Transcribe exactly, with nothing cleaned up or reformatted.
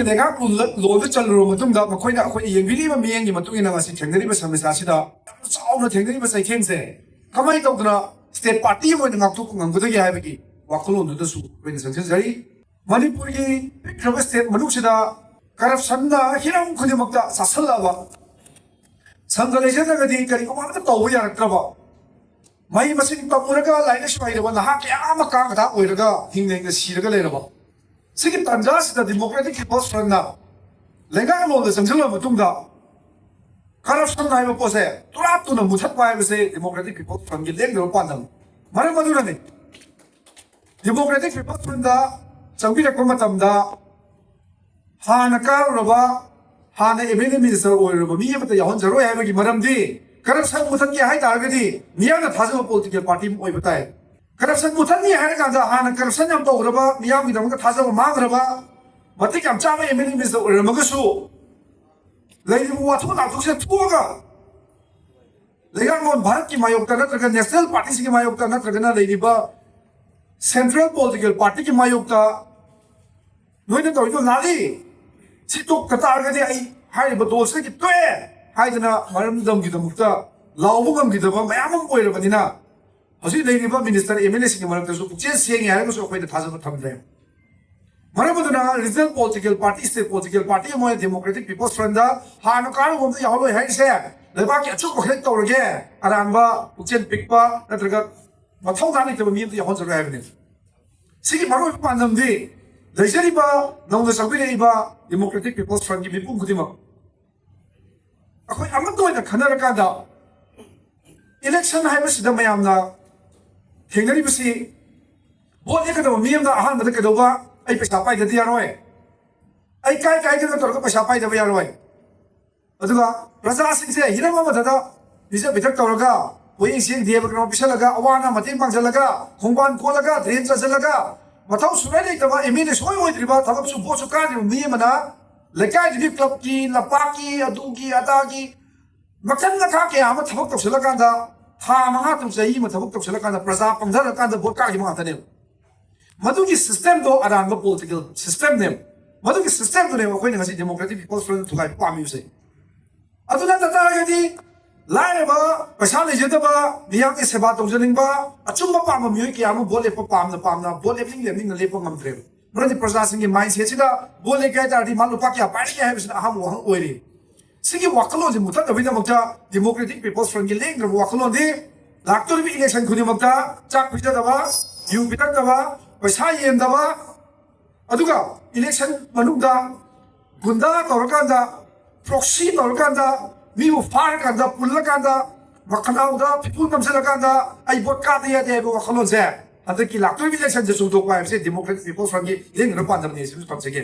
ꯂꯩꯉꯥꯛ ꯂꯣꯟꯗ ꯆꯜꯂꯨꯔꯕ ꯃꯇꯨꯡꯗ ꯃꯈꯣꯏꯅ ꯑꯩꯈꯣꯏꯅ ꯌꯦꯡꯕꯤꯔꯤꯕ ꯃꯤꯠꯌꯦꯡꯒꯤ ꯃꯇꯨꯡ ꯏꯟꯅ ꯉꯁꯤ ꯊꯦꯡꯅꯔꯤꯕ ꯁꯃꯁ꯭ꯌꯥꯁꯤꯗ ꯌꯥꯝꯅ ꯆꯥꯎꯅ ꯊꯦꯡꯅꯔꯤꯕ ꯆꯩꯊꯦꯡꯁꯦ ꯀꯃꯥꯏꯅ ꯇꯧꯗꯅ ꯁ꯭ꯇꯦꯠ ꯄꯥꯔꯇꯤ ꯑꯃ ꯑꯣꯏꯅ ꯉꯥꯛꯊꯣꯛꯄ ꯉꯝꯒꯗꯒꯦ ꯍꯥꯏꯕꯒꯤ ꯋꯥꯈꯜꯂꯣꯟꯗꯨꯗꯁꯨ ꯑꯩꯈꯣꯏꯅ ꯆꯪꯁꯤꯟꯖꯔꯤ꯫ ꯃꯅꯤꯄꯨꯔꯒꯤ ꯄꯤꯛꯈ꯭ꯔꯕ ꯁ꯭ꯇꯦꯠ ꯃꯅꯨꯡꯁꯤꯗ ꯀꯔꯞꯁꯟꯅ ꯍꯤꯔꯝ ꯈꯨꯗꯤꯡꯃꯛꯇ ꯆꯥꯁꯤꯜꯂꯛꯑꯕ, ꯁꯪꯒ ꯂꯩꯖꯗ꯭ꯔꯒꯗꯤ ꯀꯔꯤꯒꯨꯝꯕ ꯑꯃꯇ ꯇꯧꯕ ꯌꯥꯔꯛꯇ꯭ꯔꯕ, ꯃꯍꯩ ꯃꯁꯤꯡ ꯇꯝꯃꯨꯔꯒ ꯂꯥꯏꯔꯤꯛ ꯂꯥꯏꯁꯨ ꯍꯩꯔꯕ ꯅꯍꯥ ꯀꯌꯥ ꯑꯃ ꯀꯥꯡ ꯍꯤꯗꯥꯛ ꯑꯣꯏꯔꯒ ꯍꯤꯡꯅ ꯍꯤꯡꯅ ꯁꯤꯔꯒ ꯂꯩꯔꯕ, ꯁꯤꯒꯤ ꯇꯥꯟꯖꯥꯁꯤꯗ Democratic People's Frontꯅ ꯂꯩꯉꯥꯛꯂꯣꯟꯗ ꯆꯪꯁꯤꯜꯂꯕ ꯃꯇꯨꯡꯗ ꯀꯔꯞꯁꯟ ꯍꯥꯏꯕ ꯄꯣꯠꯁꯦ ꯇꯨꯔꯥ ꯇꯨꯅ ꯃꯨꯊꯠꯄ ꯍꯥꯏꯕꯁꯦ Democratic People's Frontꯒꯤ ꯂꯦꯡꯗꯕ ꯄꯥꯟꯗꯝ꯫ ꯃꯔꯝ ꯑꯗꯨꯅꯅꯤ Democratic People's Frontꯗ ꯆꯪꯕꯤꯔꯛꯄ ꯃꯇꯝꯗ ꯍꯥꯟꯅ ꯀꯥꯔꯨꯔꯕ, ꯍꯥꯟꯅ M L A minister ꯑꯣꯏꯔꯨꯔꯕ ꯃꯤ ꯑꯃꯠꯇ ꯌꯥꯎꯍꯟꯖꯔꯣꯏ ꯍꯥꯏꯕꯒꯤ ꯃꯔꯝꯗꯤ ꯀꯔꯞꯁꯟ ꯃꯨꯊꯠꯀꯦ ꯍꯥꯏ ꯇꯥꯔꯒꯗꯤ ꯃꯤꯌꯥꯝꯅ ꯊꯥꯖꯕ political party ꯑꯃ ꯑꯣꯏꯕ ꯇꯥꯏ꯫ ꯀꯔꯞꯁꯟ ꯃꯨꯊꯠꯅꯤ ꯍꯥꯏꯔ ꯀꯥꯟꯗ ꯍꯥꯟꯅ ꯀꯔꯞꯁꯟ ꯌꯥꯝ ꯇꯧꯈ꯭ꯔꯕ, ꯃꯤꯌꯥꯝꯒꯤꯗꯃꯛꯇ ꯊꯥꯖꯕ ꯃꯥꯡꯈ꯭ꯔꯕ, ꯃꯇꯤꯛ ꯌꯥꯝ ꯆꯥꯕ M L A minister ꯑꯣꯏꯔꯝꯃꯒꯁꯨ ꯂꯩꯔꯤꯕ ꯋꯥꯊꯣꯛ ꯂꯥꯟꯊꯣꯛꯁꯦ ꯊꯣꯛꯑꯒ ꯂꯩꯉꯥꯛꯂꯣꯟ ꯚꯥꯔꯠꯀꯤ ꯃꯥꯌꯣꯛꯇ ꯅꯠꯇ꯭ꯔꯒ national partyꯁꯤꯡꯒꯤ ꯃꯥꯌꯣꯛꯇ ꯅꯠꯇ꯭ꯔꯒꯅ ꯂꯩꯔꯤꯕ central political partyꯒꯤ ꯃꯥꯌꯣꯛꯇ ꯅꯣꯏꯅ ꯇꯧꯔꯤꯗꯣ ꯂꯥꯜꯂꯤ, ꯁꯤ ꯇꯣꯛꯇ ꯇꯥꯔꯒꯗꯤ ꯑꯩ ꯍꯥꯏꯔꯤꯕ ꯗꯣꯜꯁꯤꯗꯒꯤ ꯇꯣꯛꯑꯦ ꯍꯥꯏꯗꯅ ꯃꯔꯝꯗꯝꯒꯤꯗꯃꯛꯇ ꯂꯥꯎꯕ ꯉꯝꯈꯤꯗꯕ ꯃꯌꯥꯝ ꯑꯃ ꯑꯣꯏꯔꯕꯅꯤꯅ ꯍꯧꯖꯤꯛ ꯂꯩꯔꯤꯕ minister M L Aꯁꯤꯡꯒꯤ ꯃꯔꯛꯇꯁꯨ ꯄꯨꯛꯆꯦꯜ ꯁꯦꯡꯉꯦ ꯍꯥꯏꯔꯒꯁꯨ ꯑꯩꯈꯣꯏꯅ ꯊꯥꯖꯕ ꯊꯝꯗ꯭ꯔꯦ꯫ ꯃꯔꯝ ꯑꯗꯨꯅ regional political party, state political party ꯑꯃ ꯑꯣꯏꯅ Democratic People's Frontꯗ ꯍꯥꯟꯅ ꯀꯥꯔꯨꯕ ꯑꯝꯇ ꯌꯥꯎꯍꯜꯂꯣꯏ ꯍꯥꯏꯔꯤꯁꯦ ꯂꯩꯕꯥꯛꯀꯤ ꯑꯆꯧꯕ ꯈꯔ ꯇꯧꯔꯒꯦ, ꯑꯔꯥꯟꯕ ꯄꯨꯛꯆꯦꯜ ꯄꯤꯛꯄ ꯅꯠꯇ꯭ꯔꯒ ꯃꯊꯧꯗꯥ ꯂꯩꯇꯕ ꯃꯤ ꯑꯝꯇ ꯌꯥꯎꯍꯟꯖꯔꯣꯏ ꯍꯥꯏꯕꯅꯤ꯫ ꯁꯤꯒꯤ ꯃꯔꯨꯑꯣꯏꯕ ꯄꯥꯟꯗꯝꯗꯤ ꯂꯩꯖꯔꯤꯕ ꯅꯧꯅ ꯆꯪꯕꯤꯔꯛꯏꯕ Democratic People's Frontꯒꯤ ꯃꯤꯄꯨꯝ ꯈꯨꯗꯤꯡꯃꯛ ꯑꯩꯈꯣꯏ ꯑꯃꯠꯇ ꯑꯣꯏꯅ ꯈꯟꯅꯔꯀꯥꯟꯗ election ꯍꯥꯏꯕꯁꯤꯗ ꯃꯌꯥꯝꯅ ꯊꯦꯡꯅꯔꯤꯕꯁꯤ ꯚꯣꯠ ꯂꯦꯞꯀꯗꯕ ꯃꯤ ꯑꯃꯅ ꯑꯍꯥꯟꯕꯗ ꯀꯩꯗꯧꯕ, ꯑꯩ ꯄꯩꯁꯥ ꯄꯥꯏꯗꯗꯤ ꯌꯥꯔꯣꯏ, ꯑꯩ ꯀꯥꯏ ꯀꯥꯏꯗꯅ ꯇꯧꯔꯒ ꯄꯩꯁꯥ ꯄꯥꯏꯗꯕ ꯌꯥꯔꯣꯏ꯫ ꯑꯗꯨꯒ ꯄ꯭ꯔꯖꯥꯁꯤꯡꯁꯦ ꯍꯤꯔꯝ ꯑꯃꯗꯗ ꯄꯤꯖ ꯄꯤꯊꯛ ꯇꯧꯔꯒ ꯄꯣꯌꯦꯡ ꯆꯦꯡ ꯗꯦꯕ ꯀꯔꯃ ꯄꯤꯁꯜꯂꯒ ꯑꯋꯥ ꯑꯅꯥ ꯃꯇꯦꯡ ꯄꯥꯡꯁꯤꯜꯂꯒ ꯈꯣꯡꯕꯥꯟ ꯀꯣꯜꯂꯒ drain ꯆꯟꯁꯤꯜꯂꯒ ꯃꯊꯧ ꯁꯨꯡꯂꯩ ꯂꯩꯇꯕ M L A ꯁꯨꯡꯑꯣꯏ ꯑꯣꯏꯗ꯭ꯔꯤꯕ ꯊꯕꯛꯁꯨ ꯚꯣꯠꯁꯨ ꯀꯥꯗ꯭ꯔꯤꯕ ꯃꯤ ꯑꯃꯅ ꯂꯩꯀꯥꯏꯗꯨꯒꯤ clubꯀꯤ ꯂꯝꯄꯥꯛꯀꯤ ꯑꯗꯨꯒꯤ ꯑꯗꯥꯒꯤ ꯃꯈꯜ ꯃꯈꯥ ꯀꯌꯥ ꯑꯃ ꯊꯕꯛ ꯇꯧꯁꯤꯜꯂꯀꯥꯟꯗ ꯊꯥ ꯃꯉꯥ ꯇꯔꯨꯛ ꯆꯍꯤ ꯑꯃ ꯊꯕꯛ ꯇꯧꯁꯤꯜꯂꯀꯥꯟꯗ ꯄ꯭ꯔꯖꯥ ꯄꯪꯊꯔꯀꯥꯟꯗ ꯚꯣꯠ ꯀꯥꯈꯤꯕ ꯉꯥꯛꯇꯅꯦꯕ꯫ ꯃꯗꯨꯒꯤ systemꯗꯣ ꯑꯔꯥꯟꯕ political systemꯅꯦꯕ꯫ ꯃꯗꯨꯒꯤ ꯁꯤꯁꯇꯦꯝꯗꯨꯅꯦꯕ ꯑꯩꯈꯣꯏꯅ ꯉꯁꯤ Democratic People's Front ꯊꯨꯒꯥꯏꯕ ꯄꯥꯝꯃꯤꯕꯁꯦ꯫ ꯑꯗꯨ ꯅꯠꯇ ꯇꯥꯔꯒꯗꯤ ꯂꯥꯏꯔꯕ, ꯄꯩꯁꯥ ꯂꯩꯖꯗꯕ, ꯃꯤꯌꯥꯝꯒꯤ ꯁꯦꯕꯥ ꯇꯧꯖꯅꯤꯡꯕ, ꯑꯆꯨꯝꯕ ꯄꯥꯝꯕ ꯃꯤꯑꯣꯏ ꯀꯌꯥ ꯑꯃ ꯚꯣꯠ ꯂꯦꯞꯄ ꯄꯥꯝꯅ ꯄꯥꯝꯅ ꯚꯣꯠ ꯂꯦꯞꯅꯤꯡ ꯂꯦꯞꯅꯤꯡꯅ ꯂꯦꯞꯄ ꯉꯝꯗ꯭ꯔꯦꯕ꯫ ꯃꯔꯝꯗꯤ ꯄ꯭ꯔꯖꯥꯁꯤꯡꯒꯤ ꯃꯥꯏꯟꯁꯦꯠꯁꯤꯗ ꯚꯣꯠ ꯂꯦꯞꯀꯦ ꯍꯥꯏ ꯇꯥꯔꯗꯤ ꯃꯥ ꯂꯨꯄꯥ ꯀꯌꯥ ꯄꯥꯏꯔꯤꯒꯦ ꯍꯥꯏꯕꯁꯤꯅ ꯑꯍꯥꯟꯕ ꯋꯥꯍꯪ ꯑꯣꯏꯔꯤ꯫ ꯁꯤꯒꯤ ꯋꯥꯈꯜꯂꯣꯟꯁꯤ ꯃꯨꯊꯠꯅꯕꯒꯤꯗꯃꯛꯇ Democratic People's Frontꯀꯤ ꯂꯦꯡꯗ꯭ꯔꯕ ꯋꯥꯈꯜꯂꯣꯟꯗꯤ ꯂꯥꯛꯇꯧꯔꯤꯕ ꯏꯂꯦꯛꯁꯟ ꯈꯨꯗꯤꯡꯃꯛꯇ ꯆꯥꯛ ꯄꯤꯖꯗꯕ, ꯌꯨ ꯄꯤꯊꯛꯇꯕ, ꯄꯩꯁꯥ ꯌꯦꯟꯗꯕ, ꯑꯗꯨꯒ ꯏꯂꯦꯛꯁꯟ ꯃꯅꯨꯡꯗ ꯒꯨꯟꯗꯥ ꯇꯧꯔꯀꯥꯟꯗ, ꯄ꯭ꯔꯣꯛꯁꯤ ꯇꯧꯔꯀꯥꯟꯗ, ꯃꯤꯕꯨ ꯐꯥꯔꯀꯥꯟꯗ, ꯄꯨꯜꯂꯀꯥꯟꯗ, ꯃꯈꯅꯥꯎꯗ ꯐꯤꯄꯨ ꯅꯝꯁꯤꯜꯂꯀꯥꯟꯗ ꯑꯩ ꯚꯣꯠ ꯀꯥꯞꯄ ꯌꯥꯗꯦ ꯍꯥꯏꯕ ꯋꯥꯈꯜꯂꯣꯟꯁꯦ ꯍꯟꯗꯛꯀꯤ ꯂꯥꯛꯇꯧꯔꯤꯕ ꯏꯂꯦꯛꯁꯟꯁꯦ ꯆꯨꯝꯊꯣꯛꯄ ꯍꯥꯏꯕꯁꯦ Democratic People's Frontꯀꯤ ꯂꯦꯡꯗꯅ ꯄꯥꯟꯗꯝꯅꯤ ꯍꯥꯏꯁꯤꯁꯨ ꯊꯝꯖꯒꯦ꯫